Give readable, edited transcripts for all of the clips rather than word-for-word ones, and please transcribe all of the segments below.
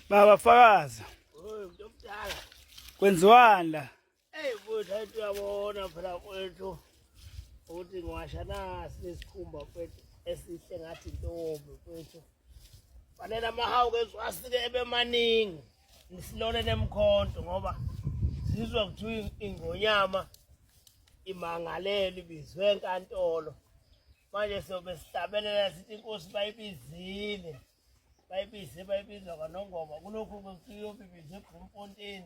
Baba fakaza. Oy mntu omdala. Kwenziwani la? Ey mfowethu hayi uyabona phela mfowethu ukuthi ngiwasha nasi lesikhumba mfowethu esihle ngathi intombi mfowethu. Fanele amahawu ke asike ebemaningi. Nisilole nemkhonto ngoba sizwa kuthiwa ingonyama imangalele ibizwe enkantolo. Manje sobe sihlabelela sithi inkosi bayibizile. Bayibize bayibizwa kwaNongoma kulokhu kuthiwa ibizwe eBloemfontein.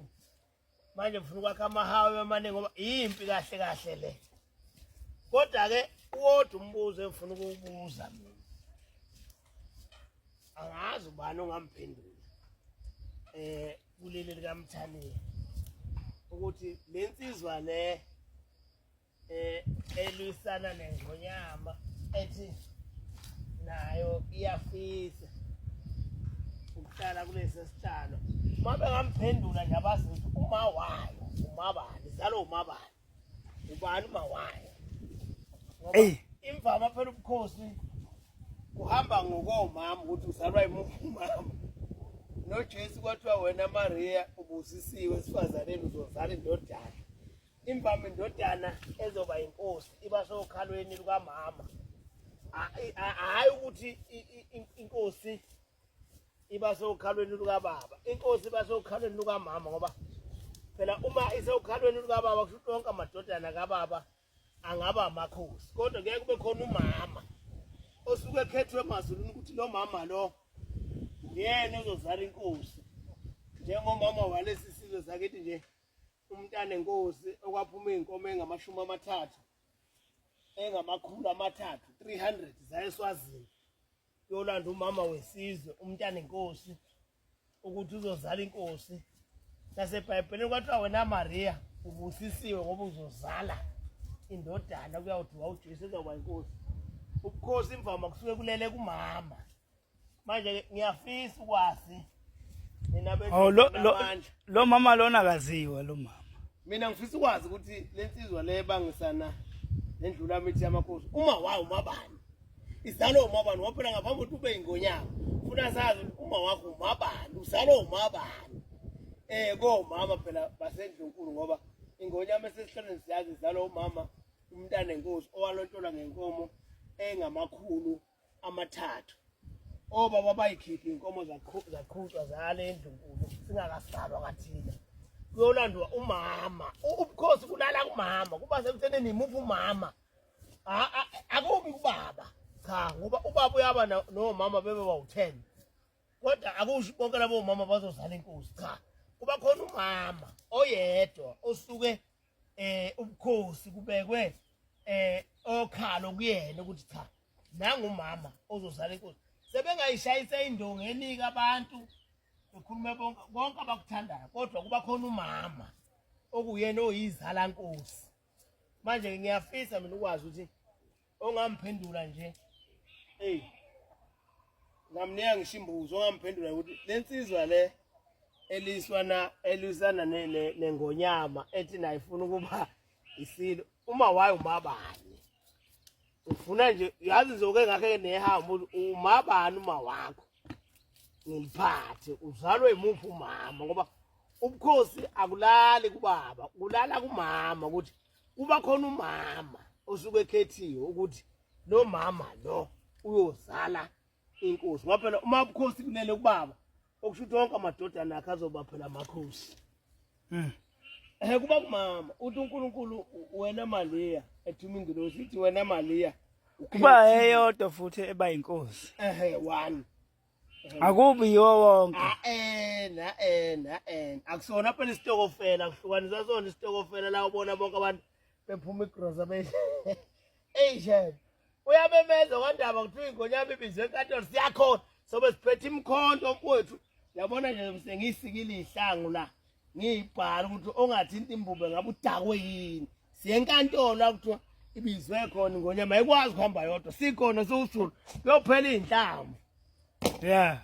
Manje ngifuna ukwakha amahawu amaningi ngoba impi kahle kahle le. Kodwa ke uwodwa umbuzo engifuna ukuwubuza mina. Angazi ubani ongamphendula. Eh kuleli likaMthaniya ukuthi lensizwa le eh elwisana nengonyama ethi nayo iyafisa ukuhlala kulesi sihlalo uma bengamphendula nje abazi ukuthi uma wayo umabani zalo umabani ubani uma wayo ngoba imvama phela ubukhosi kuhamba ngokomama ukuthi uzalwa yimuphi umama noJesu kwathiwa wena Maria ubusisiwe esifazaneni uzozala indodana Imvama indodana ezoba inkosi iba sokhalweni lukamama. Hayi ukuthi inkosi iba sokhalweni lukababa. Inkosi iba sokhalweni lukamama ngoba phela uma isokhalweni lukababa kusho ukuthi wonke amadodana kababa angaba amakhosi. Kodwa kuyaye kube khona umama osuke ekhethwe emazulwini ukuthi lo mama lo uyena ozozala inkosi. Njengomama walesi sizwe sakithi nje umntana enkosi okwaphuma izinkomo engamashumi amathathu engamakhulu amathathu 300 zaye eSwazini yolanda umama wesizwe umntana enkosi ukuthi uzozala inkosi nasebhayibhelini kwathiwa wena Maria ubusisiwe ngoba uzozala indodana kuyawuthi wawuJesu ezoba inkosi ubukhosi imvama kusuke kulele kumama manje ngiyafisa ukwazi nina Oh lo lo lo mama lona akaziwa lo mama. Mina ngifisa ukwazi ukuthi lensizwa le bangisana nendlula mithi yamakhosi uma wawo umabani izalo umabani ngoba phela ngaphambi ukuthi ube ingonyama funa sazi ukuthi uma wakho umabani uzalo umabani eh komama phela basendlunkulu ngoba ingonyama esesihlalweni siyazi izalo umama umntana enkosi owalotsholwa ngenkomo engamakhulu amathathu obaba bayikhipha inkomo zaqhutshwa zale endlunkulu singakasalwa kathina kuyolandwa umama ubukhosi kulala kumama kuba sekuthenini imuphi umama akubi kubaba cha ngoba ubaba uyaba nomama bebe bawu-10 kodwa akusho bonke labo mama bazozala inkosi cha kuba khona umama oyedwa osuke eh ubukhosi kubekwe eh okhalo kuyena ukuthi cha nangu umama ozozala inkosi sebengayishayisa indonga enika abantu bekhulume bonke konke abakuthandayo kodwa kuba khona umama okuyena oyizala nkosi manje ngiyafisa mina ukwazi ukuthi ongamphendula nje hey ngamnika ngisho imbuzo ongamphendula ukuthi lensizwa le eliswana elisana nengonyama ethi nayo ifuna ukuba isilo uma wayo umabani ufuna nje yazi ngizoke ngakhe nehambo umabani uma wakho ngiliphathe uzalwe imuphi umama ngoba ubukhosi akulali kubaba kulala kumama ukuthi kuba khona umama osuke ekhethiwe ukuthi lo mama lo uyozala inkosi ngoba phela uma ubukhosi kulele kubaba okusho ukuthi wonke amadodana akhe azoba phela amakhosi hmm. Eh kuba kumama uthi uNkulunkulu wena Maria ethuma ingilosi ithi wena Maria kuba eyodwa futhi eba inkosi ehe one Akubi yiwo wonke. Ah na eh na eh akusona phela isitokofela kuhlukanisa sona isitokofela la ubona bonke abantu bephuma igrosa be Ey shem. Uyamemeza kwandaba kuthiwa ingonyama ibizwe enkantolo siyakhona sobe siphethe imkhonto mfowethu. Yabona nje sengiyisikile ihlangu la. Ngiyibhala ukuthi ongathinta imbube ngabe udakwe yini. Siye enkantolo la kuthiwa ibizwe khona ingonyama ayikwazi ukuhamba yodwa. Sikhona siwusulu. Kuyophela izinhlamvu. Yeah.